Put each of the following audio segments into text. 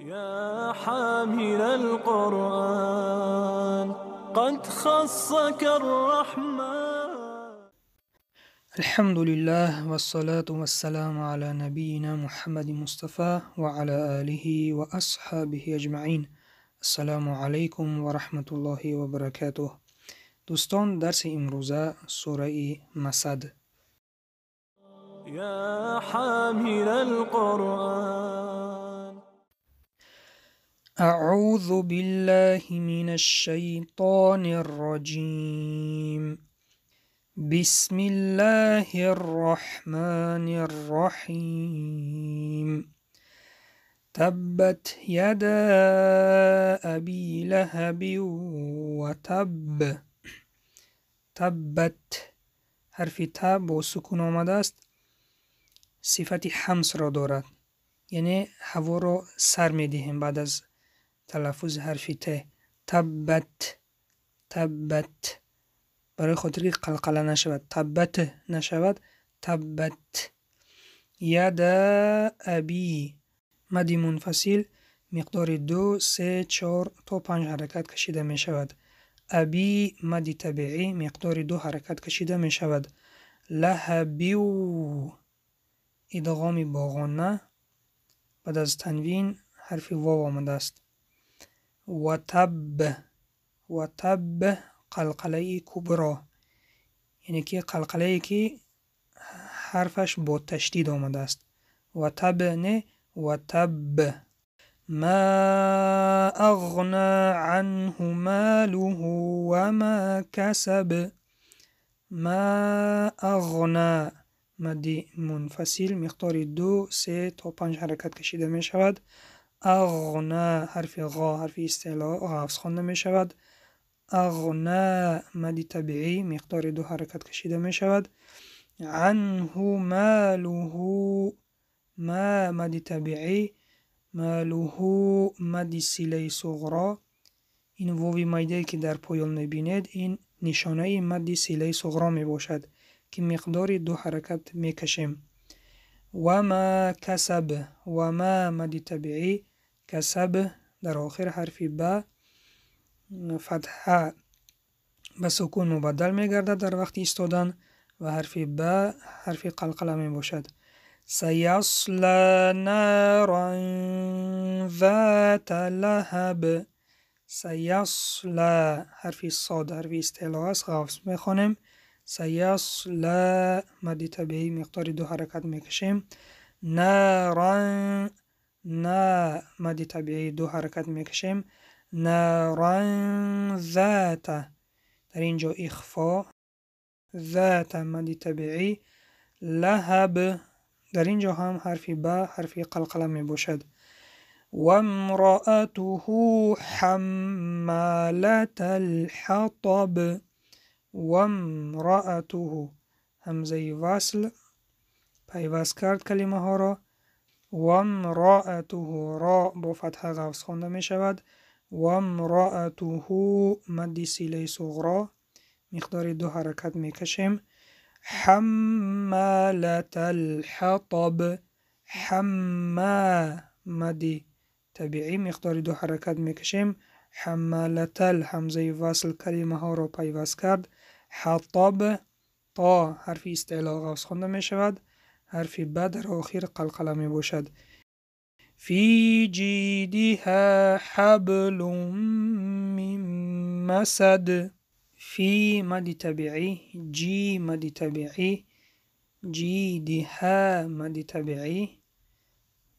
يا حامل القرآن قد خصك الرحمن. الحمد لله والصلاة والسلام على نبينا محمد مصطفى وعلى آله وأصحابه أجمعين. السلام عليكم ورحمة الله وبركاته. دوستان، درس امروزه سوره مسد. يا حامل القرآن. أعوذ بالله من الشيطان الرجيم. بسم الله الرحمن الرحيم. تبت يدا أبي لهب وتب. تبت حرف تا با سکون آمده است، صفت همس را دارد، یعنی هوا را سر می دهیم بعد از تلفظ حرف ت. تبت، تبت، برای خاطر که قلقله نشود، تبت نشود، تبت. یدا ابی، مد منفصل، مقدار 2 3 4 تا 5 حرکت کشیده می شود. ابی مد طبیعی، مقدار 2 حرکت کشیده می شود. لهبیو، ادغام با غنه، بعد از تنوین حرف واو آمده است. و تب، و تب قلقله کبرا، یعنی که قلقله که حرفش با تشدید آمده است. و تب نه، و تب. ما اغنى عنه ماله وما کسب. ما اغنى مد منفصل، مقدار 2 3 تا 5 حرکت کشیده می شود. اغنى حرف غا، حرف استعلاء، غفص خوانده می شود. اغنى مد طبیعی، مقدار 2 حرکت کشیده می شود. عنه ماله، ما مد طبیعی، ماله مد صله صغرا. این واوی میده که در پایان می بینید، این نشانه مد صله صغرا می باشد که مقدار 2 حرکت می کشیم. و ما کسب، و ما مد طبیعی، کسب در آخر حرف ب فتحه به سکون مبدل می گردد در وقت ایستادن و حرف ب حرف قلقله می باشد. سیصلی نارا ذات لهب. سیصلی حرف صاد، حرف استعلاء است، غفص می خوانیم. سیصلی مد طبیعی، مقدار 2 حرکت می کشیم. نارا، نا مد طبیعی، 2 حرکت می کشیم. نارا ذات، در اینجا اخفا، ذات مد طبیعی، لهب در اینجا هم حرف ب حرف قلقله می باشد. و امرأته حمالة الحطب. و امرأته همزه وصل پیوست کرد کلمه ها را. و امرأته را با فتحه قوس خوانده می شود. و امرأته مد صله صغرا، مقدار 2 حرکت می کشیم. حمالة الحطب، حما مد طبیعی، مقدار 2 حرکت می کشیم. حمالة الحمزه وصل کلمه ها را پیوست کرد. حطب تا حرف استعلاء قوس خوانده می شود. حرف ب در آخر قلقله می باشد. فی جیدها حبل من مسد. فی مد طبیعی، جی مد طبیعی، جیدها مد طبیعی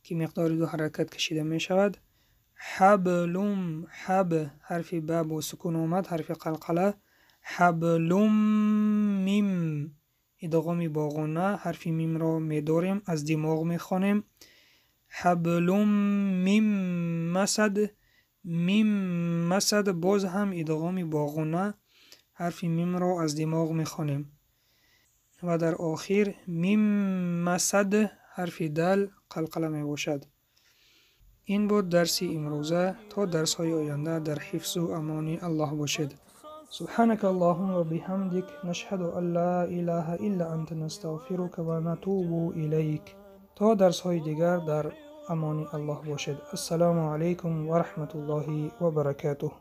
که مقدار 2 حرکت کشیده می شود. حبلم، حب حرف ب با سکون آمد، حرف قلقله. حبلم میم، ادغام با غنه، حرف میم را می داریم، از دماغ می خوانیم. حبلم میم مسد، میم مسد باز هم ادغام با غنه، حرف میم را از دماغ می خوانیم. و در آخر میم مسد حرف دل قلقله می باشد. این بود درس امروزه. تا درس های آینده در حفظ و امان الله باشید. سبحانك اللهم وبحمدك نشهد أن لا إله إلا أنت نستغفرك ونتوب إليك. تا درس های دیگر در Амони Аллоҳ бошед. Ассалому алайкум ва раҳматуллоҳи ва баракатуҳ.